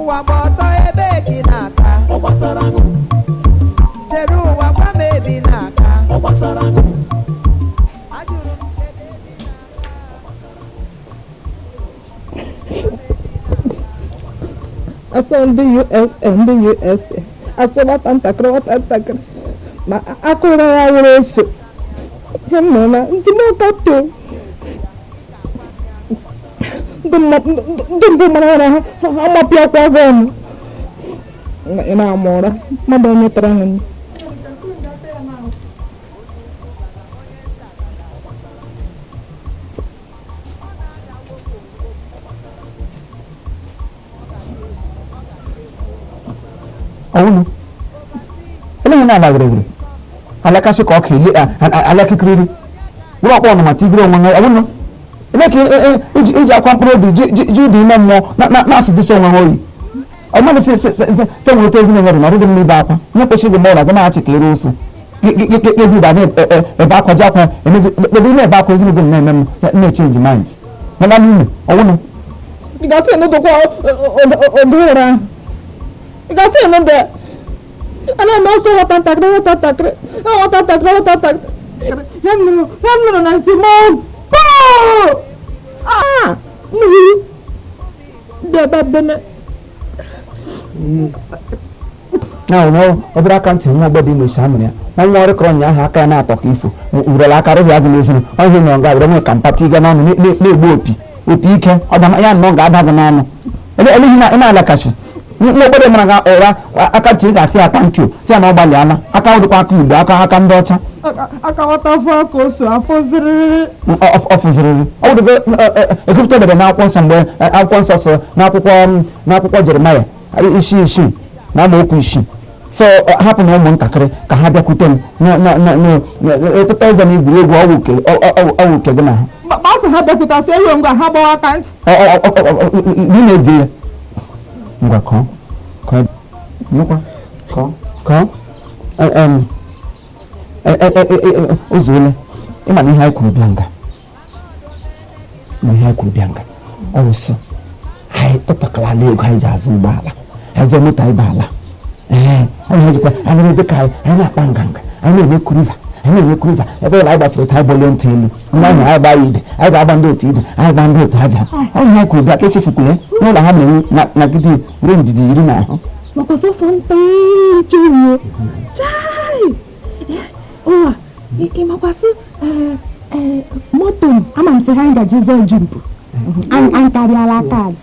Ụwa gba ọtọ, ebe ka ị na-aga? Ọ gbasara ṅụ. Tere ụwa, gwa m ebe ị na-aga. Ọ gbasara ṅụ. Ajụrụ m, kedu ebe ị na-aga? Asọ ndị USA, ndị USA, asọ nwata ntakịrị, nwata ntakịrị ma aka ụra ya wụrụ ose. Ihe m nọ na ndị mọkato, ndị mbụ mara ụra ha amapịakwa gị ọnụ. Ị na-ama ụra mmadụ onye tara ha. Ọwụnụ eleghị na-ala gịrịgịrị alakasị ka ọka ele ala kikiriri wụrụ ọkpọ ọnụma tigiri onwe ha. Ọwụnụ ebe ka iji akwa mkpụrụ obi ji ụdị ime mmụọ na-asị dịsị onwe ha oyi. Ọmụdụ si si nweta ezinụlọ dị na ọdịdị mma ibe akwa nye kwesịrị gị mgbe ụlọ gị na-achị ka ere ụsụ ebi da na-ebe akwa ji akwa ebe na-ebe akwa ezinụlọ m na-eme m na-echange mind mana n'ime ọwụnụ. Ị ga-asị enudokwa ụdị ụra ahụ? Ị ga-asị enudo ya? A na-eme ọsọ nwata ntakịrị, nwata ntakịrị, nwata ntakịrị, nwata ntakịrị. Ya m nụrụ na ntị m poo! Ah! Mmiri bịa beme. Na ụnụ obere aka ntị nwa ọgbọ dị ime esi amụrụ ya nwa nwa ọrịkọrọ ụnyaahụ aka ya na-atọ ka ifo wurela aka rịhịa gị n'ezinu ọhịa nọ nga were nwee ka mpata ịga n'ọnụ na-egbu opi opi ike ọ da ya nnọọ ga-ada gị n'ọnụ ebe ebe ị na-alakachi nwa ogbede mara gị ụra aka ntị. Ị ga-asị ya thank you, si ya na ọ gbalịala aka dịkwa aka Igbo, aka aka ndị ọcha. Aka nwata afọ ka o so afọ ziriri. Ọ fụziriri ọ bụdebe ekwupụta edebe n'akwụkwọ nsọ mgbe akwụkwọ nsọ so n'akwụkwọ Jeremaya isi 6 na amaokwu 6 so hapụ na ụmụntakịrị ka ha bịakwute m eteta eze na egwuregwu ọwụ uke gị na ha. Gbasị ha bịakwutasị ewu ngwa ha gbawa aka ntị. Ị na-edi ya ngwa kọọ kọọ nnukwu kọọ kọọ ụzọ ole ịma na ihe anyị kwuru bịa nga na ihe anyị kwuru bịa nga ọ bụ sọ anyị tụtakala ego anyị ji azụ ụgbọala, anyị zụọ moto, anyị ba ala. Ee, anyị na-ejikwa anyị na-ebe ka anyị na-akpa nganga, anyị na-eme cruiser, anyị na-eme cruiser ebe ụlọ anyị gbafere taa gbolie ntụ elu ndị ahụ anyị gbaa ya ide, anyị ga-agba ndị otu ide, anyị gba ndị otu aja. Ọ ihe anyị kwuru bịa ka echefukwule n'ụlọ ha mere nagide were ndidi yiri n'ahụ. Maka sọfọ nta nchewo chai ụwa ịmakwasị moto m ama m sị ha ngaji zụọ jeep. Anyị karịala cars,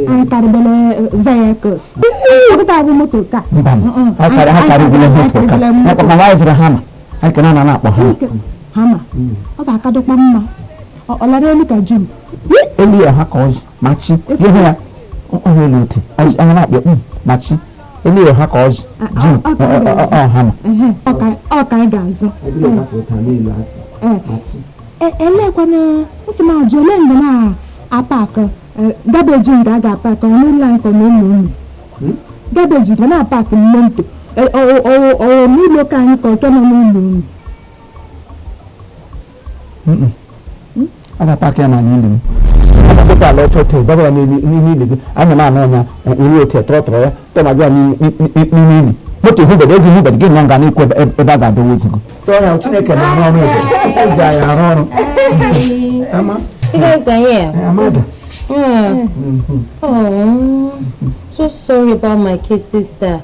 anyị karịbele vehicles, ọkụta bụ moto ka. Mba, ha karịbele moto ka ma anyị zụrụ hama anyị ka na na-akpọ ha. Hama ọ ga-akadokwa mma ọ lara elu ka jeep. Elu ya ha ka ọjị machi ihu ya ọhụ elu ote anya na-akpọ machi elu ya ha ka ọjị jeep ọ hama. Ọ ka anyị ga-azụ. Elekwana nsị m ajụ ele mgbe na-apark garbage nga a ga-apark n'ụlọ anyị ka n'ụlọ unu garbage ga na-apark moto ọwụ n'ụlọ ka anyị ka nke nọ n'ụlọ unu? A ga-apark ya n'ala ili m. A ga-akpọta ala ọcha ote dọba ya n'ime ili gị. Anya m anọ ya iri ote tọrọ tọrọ ya tọma gị ya n'ime ili moto hụbere eji hụbere gị nọ nga na-ekwu ebe a ga-adọwa ozugbo so ya Chineke na-arụ ọrụ ebere o ji anyị arụ ọrụ ama. You guys are here. Amada. Yeah. Oh, so sorry about my kid sister.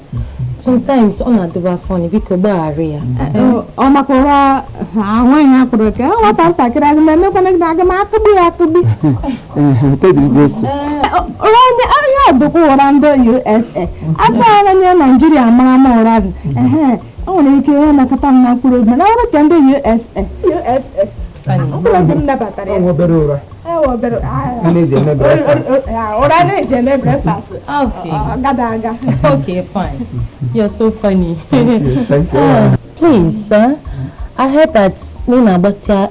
Sometimes ọ na-adịba funny, biko gbaghara ya. Ọ maka ụra ahụ ihe akpụrụ ka nwata ntakịrị aga m emekwana gị na aga m akụgbu ya akụgbu. Ụra onye onye ọdụkwa ụra ndị USA asa onye Naijiria mara m ụra dị ehe o nwere ike ihe mekọta m na mkpụrụ obi, mana ọ bụrụ ka ndị USA USA mkpụrụ obi m nabatara ya. Obere ụra. Ewe obere. A na-eji eme breakfast. Ụra na-eji eme breakfast. Okay. Ọ gada aga. Okay, fine. You're so funny. Thank you. Please, sir. I heard that ị na-agbatị.